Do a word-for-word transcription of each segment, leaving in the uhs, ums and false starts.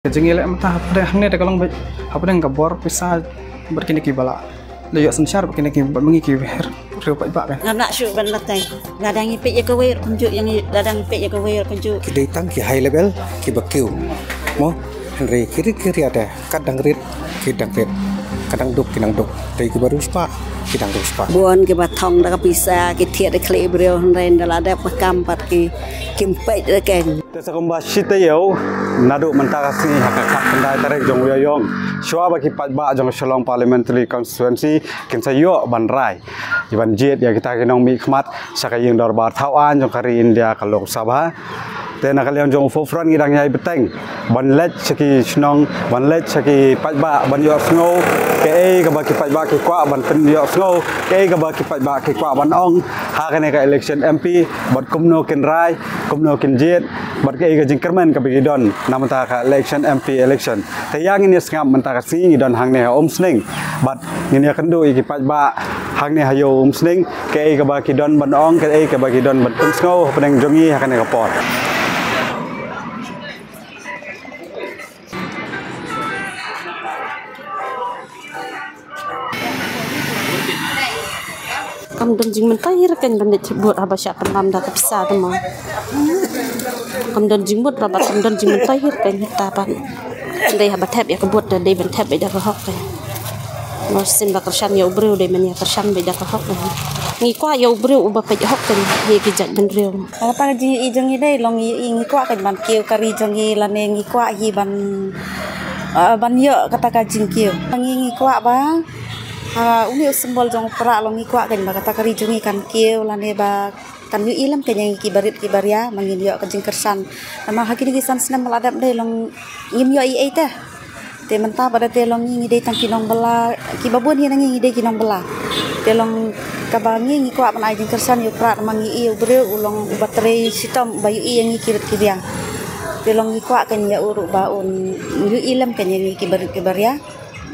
Ka jingïaleh mynta hapdeng hangne da ka long beit hapdeng ka bor pisa bad kine ki ba la da ïoh synshar bad kine ki bad ma ngi ki briew paidbah kan. Ngam lah shuh ban batai. Lada ngi peit ïa kawei ruh kumjuh, ïa ngi lada ngi peit ïa kawei ruh kumjuh. Ki dei tang ki high level ki ba kiew. Mo, hynrei ki rit ki ria te kat dang rit ki dang rit. Kat dang duk ki dang duk. Dei ki ba riewspah ki dang riewspah. Bun ki ba thong da ka pisa, ki thied da khlieh briew, hynrei ynda la dep ka kam pat ki kim peit re keiñ. Te sa kumba shi taïew naduh mynta ka sngi ha ka khatkhyndai tarik jong u Ïaïong, shuwa ba ki paidbah jong ka Shillong Parliamentary Constituency kin sa ïoh ban rai, ban jied ïa kita ki nongmihkhmat sha ka ïing dorbar thaw aiñ jong ka ri India, ka Lok Sabha. Te na ka liang jong u Forefront ngi dang ïai bteng ban leit sha ki shnong, ban leit sha ki paidbah, ban ïohsngew kaei kaba ki paidbah ki kwah ban pynïohsngew, kaei kaba ki paidbah ki kwah ban ong ha kane ka election M P, bad kumno kin rai, kumno kin jied, bad kaei ka jingkyrmen kaba ki don na mynta ka election, M P election. Te ïa ngin ïa sngap mynta ka sngi ngi don hangne ha Umsning bad ngin ïa kynduh ïa ki paidbah hangne ha ïew Umsning kaei kaba ki don ban ong, kaei kaba ki don ban pynsngew hapdeng jong ngi ha kane ka por. Kam don jingmyntoi hi ruh keiñ ban leit vote haba shah pynbam da ka pisa te mo. Kam don jingmut, haba kam don jingmyntoi hi ruh keiñ, ta pat. Dei haba thep ïa ka vote te dei ban thep beit da ka hok keiñ. Mo, shisien ba kyrshan ïa u briew dei ban ïa kyrshan beit da ka hok keiñ. Ngi kwah ïa u briew uba peit hok keiñ ïa ki jaitbynriew. Kata ka jingïohi jong ngi dei long ngi, ngi kwah keiñ ban kiew ka ri jong ngi lane ngi kwah hi ban, eh, ban ïoh kata ka jingkiew. Ngi, ngi kwah ba, ah, une u symbol jong u prah long ngi kwah keiñ ba kata ka ri jong ngi kan kiew lane ba kan ïohi lem keiñ ïa ngi ki barit ki baria ba ngin ïoh ka jingkyrshan. Namar ha kine ki san snem ba la dep dei long ngim ïohi ei te. Te mynta ba da te long ngi, ngi dei tang ki nongbylla, kiba bun hi na ngi, ngi dei ki nongbylla. Te long kaba ngi, ngi kwah ban ai jingkyrshan ïa u prah namar ngi i u briew u long uba trei shitom, uba ïohi ïa ngi ki rit ki riang. Te long ngi kwah keiñ ïa u ruh ba un ïohi lem keiñ ïa ngi ki barit ki baria.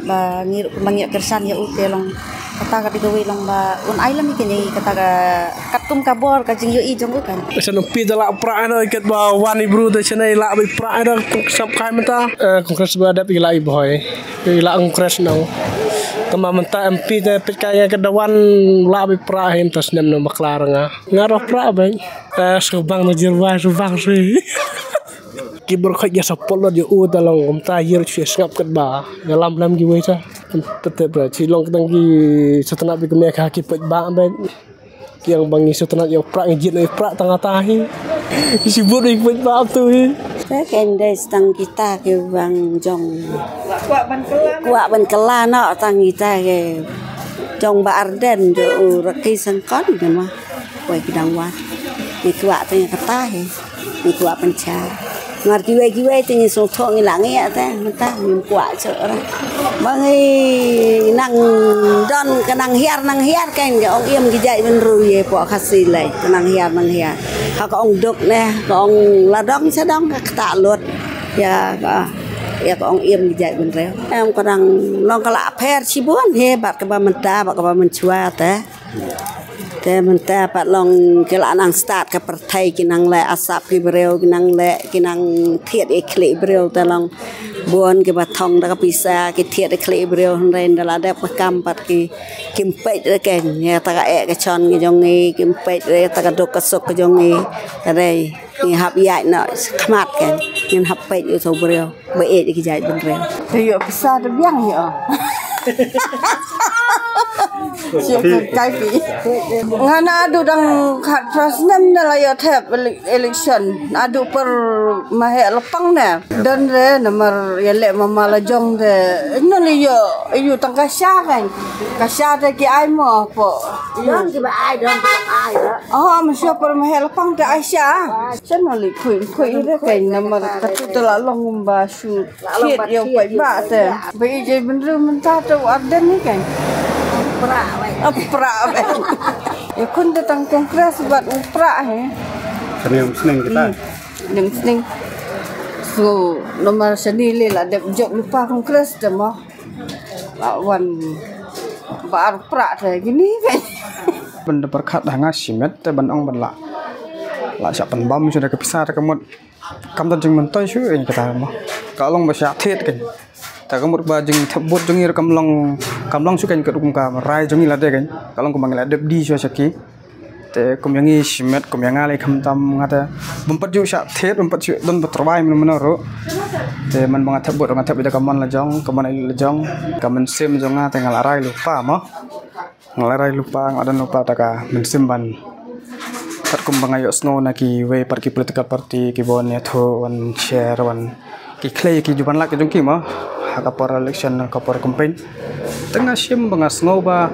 Ba ngi ruh kumba ngi ïoh kyrshan ïa u te long kata ka dei kawei long ba un ai lem ïa kane kata ka katkum ka bor ka jingïohi jong u kan. Shen u pi da lah prah da kat ba wan i bru da shen ai lah ba prah da kum sap kai mynta. Eh, Congress ba dep i lah i bhoi. I lah Congress nang. Tama mynta M P da pit kai ka da wan lah ba prah hi mynta snem no bakla nga. Nga roh prah ba. Eh, subang na jirwa subang si. Ki bor khoi ïa support lot ïa u ta long kumta ïa shu sngap kat ba ïa lam lam ki wei ta. Tete bra chi long katang ki satna bi kemia ka ki pet ba ben. Ki yang bang ngi satna ïa prah ngi jin ïa prah tang ata hi. Ki sibut ïa pet ba tu hi. Te ken dei stang kita ki bang jong. Kwah ban kela no tang kita ke jong ba Arden jo u raki sangkon ke ma. Wei ki dang wan. Ngi kwah te ngi kata hi. Ngi kwah pyncha. Ngar kiwei kiwei te ngi sngewthuh ngi la ngi ïa te mynta ngim kwah shuh ra. Ba ngi nang don ka nang hiar nang hiar kan ka ong im ki jait bynriew ïa poh Khasi lei ka nang hiar nang hiar. Ha ka ong duk ne ka ong la dong sha dong ka kata lut. Ïa ka ïa ka ong im ki jait bynriew. Em ka dang long ka la pher shibun hi bad kaba mynta bad kaba mynshuwa te. Te mynta pat long ki la nang start ka pyrthei ki nang leh asap ki briew ki nang leh ki nang thied ïa khlieh briew te long bun ki ba thong da ka pisa ki thied ïa khlieh briew hynrei ynda la dep ka kam pat ki kim peit re keiñ ïa ta ka eh ka chon ki jong ngi kim peit re ta ka duk ka suk ka jong ngi. Ka dei ngi hap ïaid noh khmat keiñ ngin hap peit ïa u briew. Ba ïeit ki jait bynriew. Te ïoh pisa te biang ïoh. Shu kai pi. Nga naduh dang khatphra snem na la ïoh thep ele- election. Naduh por ma heh lapang ne. Don re namar ïaleh mama la jong te. Noli ïoh ïoh tang ka sha kan. Ka sha te ki ai mo po. Don ki ba ai don ki ba ai. Oh, ma sha por ma heh lapang te ai sha. Sha noli phui phui re kan namar katu te la long ba shu. Thied ïa u paidbah te. Ba ïa jait bynriew mynta te u Ardent ni kan. Prah wei. Ah, prah wei. Ïa khun te tang Congress bad u prah he. Kane ym sning kita. Hmm. Ym sning. So, nomor shane lei la dep jop lypa Congress te mo. La wan ba ar prah te kine kan. Ban da pyrkhat ha nga shimet te ban ong ban la. La shah pynbam shuh da ka pisa da ka mut. Kam don jingmyntoi shuh ïa kata mo. Ka long ba shah thied kein. Ta ka mut ba jingthep vote jong ngi ruh kam long, kam long shuh kein katkum ka rai jong ngi lade kein. Ka long kumba ngi la dep die shuh sha ki. Te kum ïa ngi shimet kum ïa nga lei khamtam nga te. Bym pat ju shah thied, bym pat ju don ba tyrwa mynno mynno ruh. Te man ba nga thep vote nga thep ïa ka mon la jong, ka mon la jong. Ka mynsiem jong nga te nga la rai lypa mo. Nga la rai lypa, nga la don lypa ta ka mynsiem ban. Katkum ba nga ïohsngew na kiwei pat ki political party kiba wan ïathuh, wan share, wan ki khlei ki ju ban lad ki jong ki mo. Ha ka por election, ha ka por campaign. Te nga shim ba nga sngew ba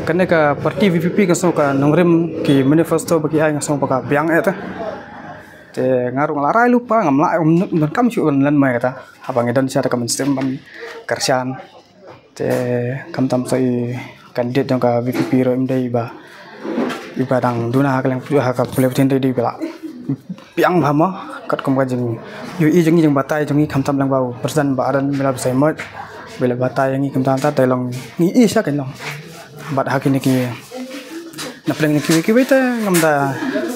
kane ka party V P P nga sngew ka nongrim ki manifesto ba ki ai nga sngew ba ka biang eh te. Te nga ruh nga la rai lypa, ngam lah, ym donkam shuh ban len mai kata. Haba ngi don sha ta ka mynsiem ban kyrshan. Te khamtam sa i candidate jong ka V P P ruh im dei ba, iba dang duna ha ka liang, ha ka pule puthin dei, dei ba la biang bha mo. Katkum ka jingïohi jong ngi, jingbatai jong ngi khamtam lyngba u president Bah Ardent, ba la bsai mot, ba la batai ïa ngi khamtam ta te long ngi i sha kein long. Bad ha kine ki na pdeng kiwei kiwei te ngam da,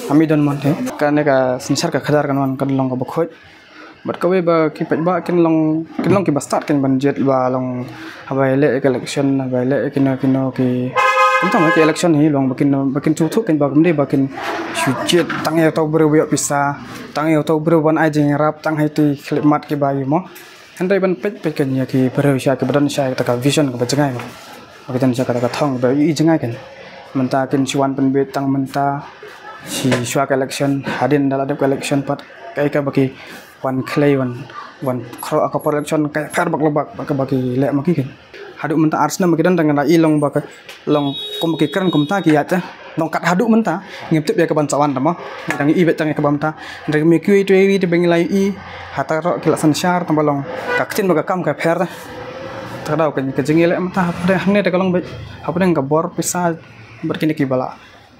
ngam i don mon te. Kane ka synshar ka khadar kan wan kan long kaba khuid. Bad kawei ba ki paidbah kin long, kin long kiba stad kein ban jied ba long haba ïaleh ka election, haba ïaleh kino kino ki, khamtam ki election hi long ba kin, ba kin sngewthuh kein ba kim dei ba kin shu jied tang ïa uto u briew ba ïoh pisa, tang ïa uto u briew ban ai jingïarap, tang ha iti khyllipmat kiba ïoh mo. Hynrei ban peit peit kein ïa ki briew sha kiba don sha kata ka vision kaba jngai mo. Ba ki don sha kata ka thong ba i jngai kein. Mynta kin shu wan pynbeit tang mynta, shi shuwa ka election, hadien da la dep ka election pat, kaei kaba ki wan khlei, wan, wan khroh ha ka por election, ka pher bak la bak, bad kaba ki leh ma ki kein. Haduh mynta ar snem ba ki don, dang la i long ba ka, long kum ba ki kren kumta ki ïaid te. Long kat haduh mynta, ngim tip ïa kaban sa wan te mo. Dang i beit tang ïa kaba mynta. Hynrei me kiwei kiwei te ba ngi la i, ha ta ruh ki la synshar, tang ba long ka ktien bad ka kam ka pher te. Ta ka daw ka, ka jingïaleh mynta hapdeng hangne te ka long beit hapdeng ka bor pisa bad kine kiba la,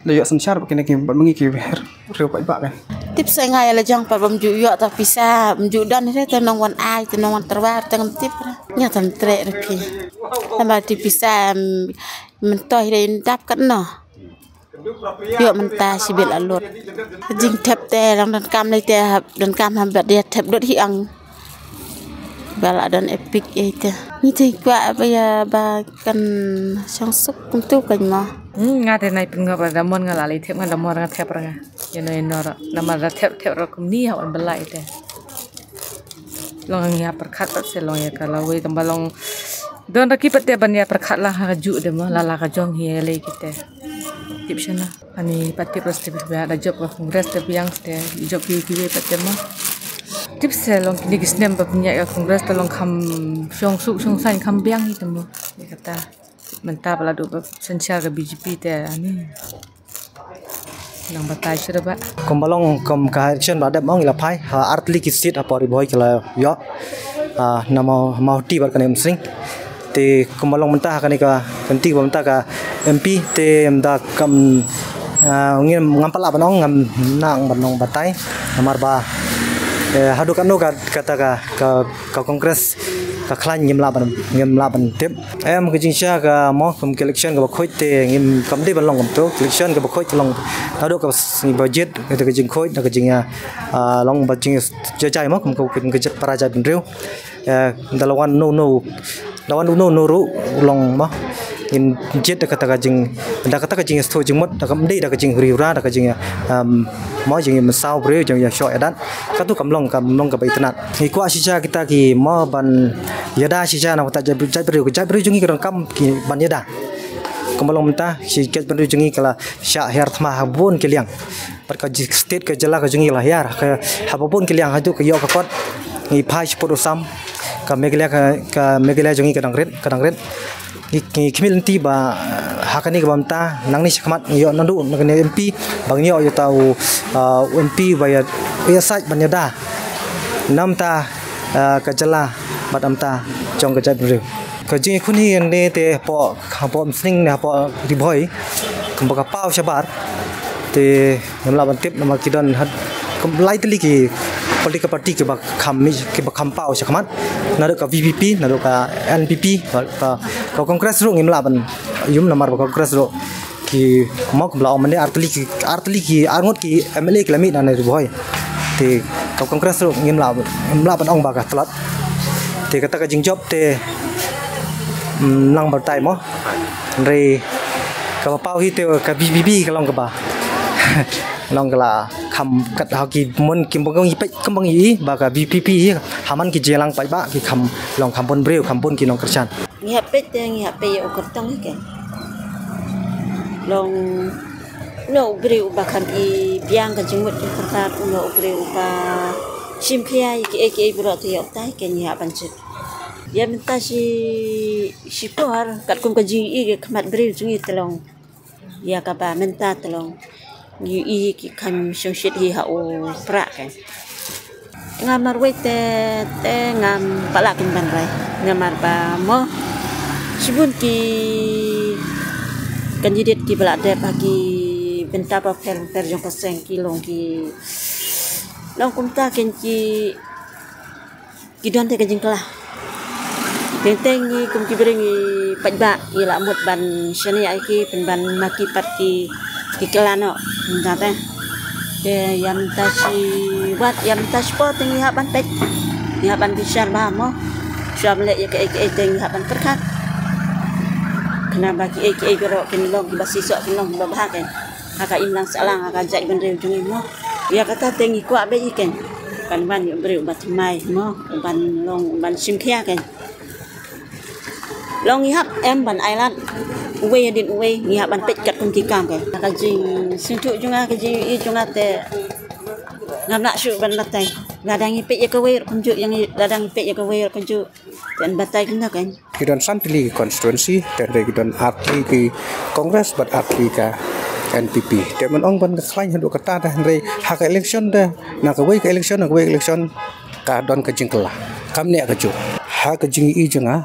la ïoh synshar bad kine ki, bad ma ngi ki briew paidbah kein. Tip sa nga ïa la jong pat bym ju ïoh ta pisa, bym ju don hi te nong wan ai, te nong wan tyrwa te ngam tip. Nga tam treh ruh phi. Tang ba ti pisa, em, myntoi hi dei dap katno. Ïoh mynta shibit la lut. Jingthep te dang donkam lei te, donkam ha bad ïa thep dot hi ang. Ba la don epic ei te. Ngi te kwah ba ïa ba kan shong suk kumtu kan mo. Hmm, nga te nai pynngop da mon nga la lei thep, nga da mon nga thep ra nga. Ïa no ïa no ra. Namar da thep thep ra kumni ha wan ba la ei te. Long ngi ïa pyrkhat pat se long ïa ka lawei tang ba long don ra ki pat te ban ïa pyrkhat la ha ka ju de mo, la la ka jong hi lei ki te. Tip shana. Ani pat tip ras te biang, da jop ka Congress te biang te, jop ki ki pat te mo. Tip se long kini ki snem ba pynïaid ka Congress te long kham shong suk shong sain kham biang hi te mo. Ïa kata. Mynta ba la duh ba synshar ka B J P te ani. Nang batai shuh ba. Kumba long kum ka election ba dep ong ila phai, ha, artylli ki seat hapoh Ri Bhoi ki la ïoh. Ah, na Mawhati bad kane Umsning. Te kumba long mynta ha kane ka kynti ba mynta ka M P te mynta kam, ah, ngim, ngam pat lah ban ong, ngam nang ban ong batai. Namar ba, eh, haduh katno ka, kata ka, ka, ka Congress ka khlaiñ ngim lah ban, ngim lah ban tip. Em, ka jingshisha ka mo, kum ka election kaba khuid te ngim, kam dei ban long kumto. Ka election kaba khuid ka long naduh ka s-, budget, kata ka jingkhuid, na ka jing, ah, long ba jing jajai mo, kum ka, kum ka jait para jait bynriew. Eh, da la wan no no, da wan no no ruh long mo. Ngin jied da kata ka jing, da kata ka jingïasoh jingmut, da kam dei da ka jinghuri hura, da ka jing, em, mo jingmynsaw briew, jingïashoh ïadat. Katu kam long, kam long kaba itynnad. Ngi kwah shisha kita ki mo ban ïada shisha na kata jait, jait briew, jait briew jong ngi ka donkam ki ban ïada. Kumba long mynta, shi jait briew jong ngi ka la shah hiar thma ha bun ki liang. Bad ka ji-, state ka jylla ka jong ngi la hiar, ka ha bun ki liang haduh ka ïoh ka kot. Ngi phai shiput u sam, ka Meghalaya ka, ka Meghalaya jong ngi ka dang rit, ka dang rit. Ngi, ngi khmih lynti ba, ha kane kaba mynta, nangne shakhmat, ngi ïoh naduh, na kane M P, ba ngi ïoh ïa uta u, ah, u M P ba ïa, ïa sait ban ïada. Na bynta, ah, ka jylla, bad na bynta, jong ka jaitbynriew. Ka jingïakhun hi hangne te hapoh, hapoh Umsning ne hapoh Ri Bhoi, kumba ka paw shabar, te ngim lah ban tip namar ki don ha, kum lai tylli ki political party kiba kham mi, kiba kham paw shakhmat. Naduh ka V P P, naduh ka N P P, ka, ka, ka Congress ruh ngim lah ban ïum namar ba ka Congress ruh ki mo kumba la ong mynne artylli ki, artylli ki arngut ki M L A ki la mih na ne Ri Bhoi. Te Congress ruh ngim lah, ngim lah ban ong ba ka tlot. Te kata ka jingjop te, mm, nang batai mo. Hynrei kaba paw hi te ka VPP ka long kaba long ka la kham kat ha ki mon kim bang i peit kim bang i ba ka VPP hi ha man ki jingïalang paidbah ki kham long kham bun briew kham bun ki nongkyrshan. Ngi hap peit te ngi hap peit ïa u kyrtong hi ke. Long u briew uba kham i biang ka jingmut jingpyrkhat, u briew uba shim khia ïa kiei kiei baroh te ïa uta hi ke ngi hap ban check. Ïa mynta shi, shi por katkum ka jingïohi ka khmat briew jong ngi te long ïa kaba mynta te long ngi ïohi ki kham shongshit hi ha u Prah ke. Nga marwei te, te ngam pat lah kin ban rai. Namar ba mo shibun ki candidate kiba la dep ha ki bynta bapher bapher jong ka seng ki long ki long kumta ken ki ki don te ka jingkylla. Teng teng ngi kum ki briew ngi paidbah ngi la mut ban shaniah ïa ki pynban ma ki pat ki, ki kylla noh. Mynta te. Te ïa mynta shi wat ïa mynta shi por te ngi hap ban peit. Ngi hap ban bishar bha mo. Shuwa ban leh ïa kaei kaei te ngi hap ban pyrkhat. Khnang ba kiei kiei baroh kin long kiba shisha kin long kiba bha ken. Ha ka imlang sahlang ha ka jaitbynriew jong ngi mo. Ïa kata te ngi kwah beit ïa ken. Kan wan ïa u briew uba thymmai mo, ban long ban shim khia ken. Long ngi hap em ban ailad uwei hadien uwei ngi hap ban peit katkum ki kam ken. Ha ka jingsngewthuh jong nga ka jingïohi jong nga te ngam lah shuh ban batai. Lada ngi peit ïa kawei ruh kumjuh, ïa ngi lada ngi peit ïa kawei ruh kumjuh. Te yn batai kumno ken. Ki don san tylli ki constituency, te hynrei ki don ar tylli ki Congress bad ar tylli ka NPP. Te men ong ban ka khlaiñ haduh katta te hynrei ha ka election te, na kawei ka election, na kawei ka election, ka don ka jingkylla. Kam neh kajuh. Ha ka jingïohi jong nga,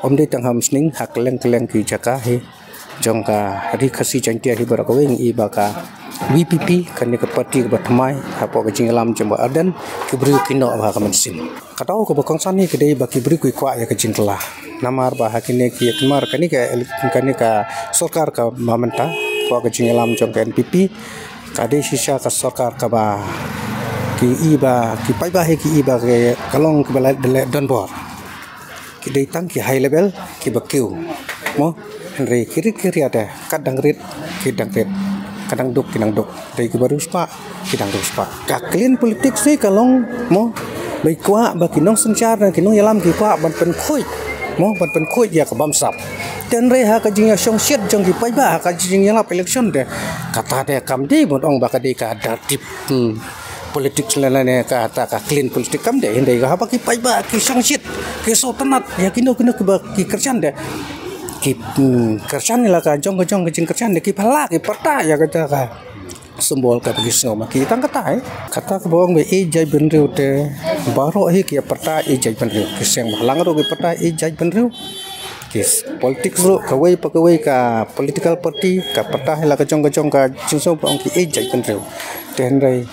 ym dei tang ha Umsning, ha kylleng kylleng ki jaka hi jong ka Ri Khasi Jaiñtia hi baroh kawei ngi i ba ka VPP, kane ka party kaba thymmai hapoh ka jingïalam jong Bah Ardent, ki briew ki noh ha ka mynsiem. Ka daw kaba kongsan hi ka dei ba ki briew ki kwah ïa ka jingkylla. Namar ba ha kine ki, namar kane ka ele-, kane ka sorkar kaba mynta, hapoh ka jingïalam jong ka NPP, ka dei shisha ka sorkar kaba ki i ba, ki paidbah hi ki i ba ka long kaba la, la donbor. Ki dei tang ki high level kiba kiew. Mo, hynrei ki rit ki ria te, ka dang rit, ki dang rit, ka dang duk, ki dang duk. Dei kiba riewspah, ki dang riewspah. Ka clean politics hi ka long, mo, ba ki kwah, ba ki nongsynshar, ki nongïalam ki kwah ban pynkhuid. Mo, ban pynkhuid ïa ka bamsap. Te hynrei ha ka jingïashongshit jong ki paidbah, ha ka jingïalap election te. Kata te kam dei ban ong ba ka dei ka tertib. Hmm. Politics lane kata ka clean politics kam dei, hynrei haba ki paidbah ki shongshit, ki sngewtynnat ïa kino kino kiba ki kyrshan te. Ki, hmm, kyrshan ïa la ka jong ka jong ka jingkyrshan te, ki pyrta, ki pyrta ïa kata ka symbol kaba ki sngew ma ki tang kata, eh. Kata kaba ong ba ïeit jaitbynriew te baroh hi ki pyrta ïeit jaitbynriew. Ki seng ba lang ruh ki pyrta ïeit jaitbynriew. Ki s-, politics ruh kawei pa kawei ka political party ka pyrta hi la ka jong ka jong ka jingsngew ba ong ki ïeit jaitbynriew. Te hynrei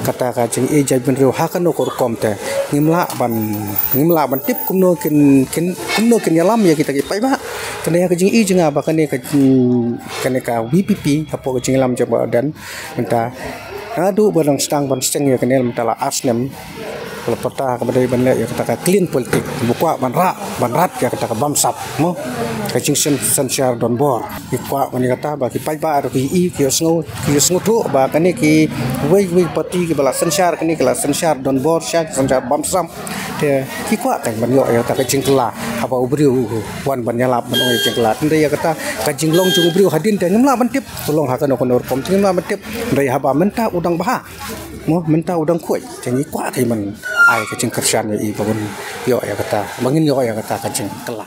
kata ka jingïeit jaitbynriew ha kano ka rukom te ngim lah ban, ngim lah ban tip kumno kin, kin, kumno kin ïalam ïa kita ki paidbah. Te hynrei ha ka jingïohi jong nga ba kane ka, hmm, kane ka VPP hapoh ka jingïalam jong Bah Ardent mynta. Naduh ba dang sdang ban seng ïa kane mynta la ar snem. Ka la pyrta kaba dei ban leh ïa kata ka clean politics. Ba kwah ban rah, ban rat ïa kata ka bamsap, mo. Ka jingsyn-, synshar donbor. Ki kwah ban ïa kata ba ki paidbah ruh ki i, ki ïohsngew, ki ïohsngew thuh ba kane kiwei kiwei party kiba la synshar, kane ki la synshar donbor, sha ki synshar bamsap. Te ki kwah kan ban ïoh ïa kata ka jingkylla. Haba u briew u wan ban ïalap ban ong ïa jingkylla. Hynrei ïa kata ka jinglong jong u briew hadien te ngim lah ban tip. Ka long ha kano kano rukom te ngim lah ban tip. Hynrei haba mynta u dang bha. Mo, mynta u dang khuid. Te ngi kwah kan ban ai ka jingkyrshan ïa i ba ngin ïoh ïa kata. Ba ngin ïoh ïa kata ka jingkylla.